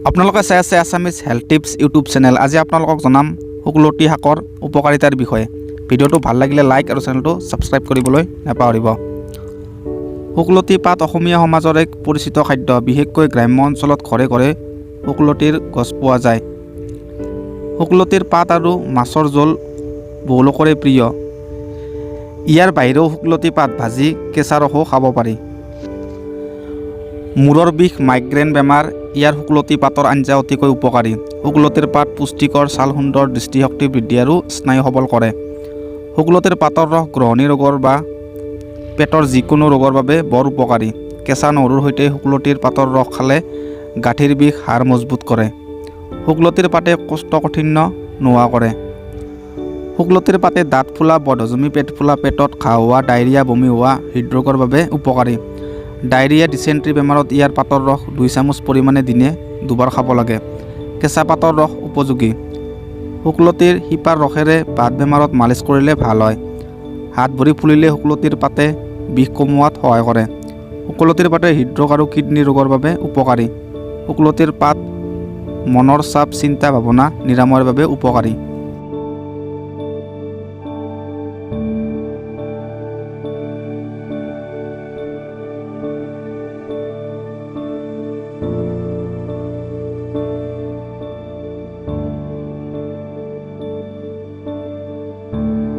আপোনালোকে চাই আছে Assamese health tips YouTube channel. আজি আপোনালোকক জনাম শুকলতি শাকৰ উপকাৰিতাৰ বিষয়ে। ভিডিঅ'টো ভাল লাগিলে লাইক আৰু চেনেলটো ছাবস্ক্ৰাইব কৰিবলৈ নাপাহৰিব। শুকলতি পাত অসমীয়া সমাজৰ এক পৰিচিত খাদ্য। বিশেষকৈ গ্ৰাম্য অঞ্চলত ঘৰে ঘৰে শুকলতিৰ গছ পোৱা যায়। শুকলতিৰ পাত আৰু মাছৰ জোল বহুলোকৰে প্ৰিয়। ইয়াৰ বাহিৰেও শুকলতি পাত ভাজি কেঁচা ৰসো খাব পাৰি। মূৰৰ বিষ, মাইগ্ৰেইন বেমাৰ, ইয়াৰ শুকলতি পাতৰ আঞ্জা অতিকৈ উপকাৰী। শুকলতিৰ পাত পুষ্টিকৰ, ছাল সুন্দৰ, দৃষ্টিশক্তি বৃদ্ধি আৰু স্নায়ু সবল কৰে। শুকলতিৰ পাতৰ ৰস গ্ৰহণী ৰোগৰ বা পেটৰ যিকোনো ৰোগৰ বাবে বৰ উপকাৰী। কেঁচা নহৰুৰ সৈতে শুকলতিৰ পাতৰ ৰস খালে গাঁঠিৰ বিষ, হাড় মজবুত কৰে। শুকলতিৰ পাতে কোষ্ঠকাঠিন্য নোহোৱা কৰে। শুকলতিৰ পাতে দাঁত ফুলা, বদহজমী, পেট ফুলা, পেটত ঘাঁ হোৱা, ডায়েৰিয়া, বমি হোৱা, হৃদৰোগৰ বাবে উপকাৰী। ডায়েৰিয়া, ডিচেণ্ট্ৰি বেমাৰত ইয়াৰ পাতৰ ৰস 2 চামুচ পৰিমাণে দিনে দুবাৰ খাব লাগে। কেঁচা পাতৰ ৰস উপযোগী। শুকলতিৰ শিপাৰ ৰসেৰে বাত বেমাৰত মালিচ কৰিলে ভাল হয়। হাত ভৰি ফুলিলে শুকলতিৰ পাতে বিষ কমোৱাত সহায় কৰে। শুকলতিৰ পাতে হৃদৰোগ আৰু কিডনী ৰোগৰ বাবে উপকাৰী। শুকলতিৰ পাত মনৰ চাপ, চিন্তা ভাৱনা নিৰাময়ৰ বাবে উপকাৰী।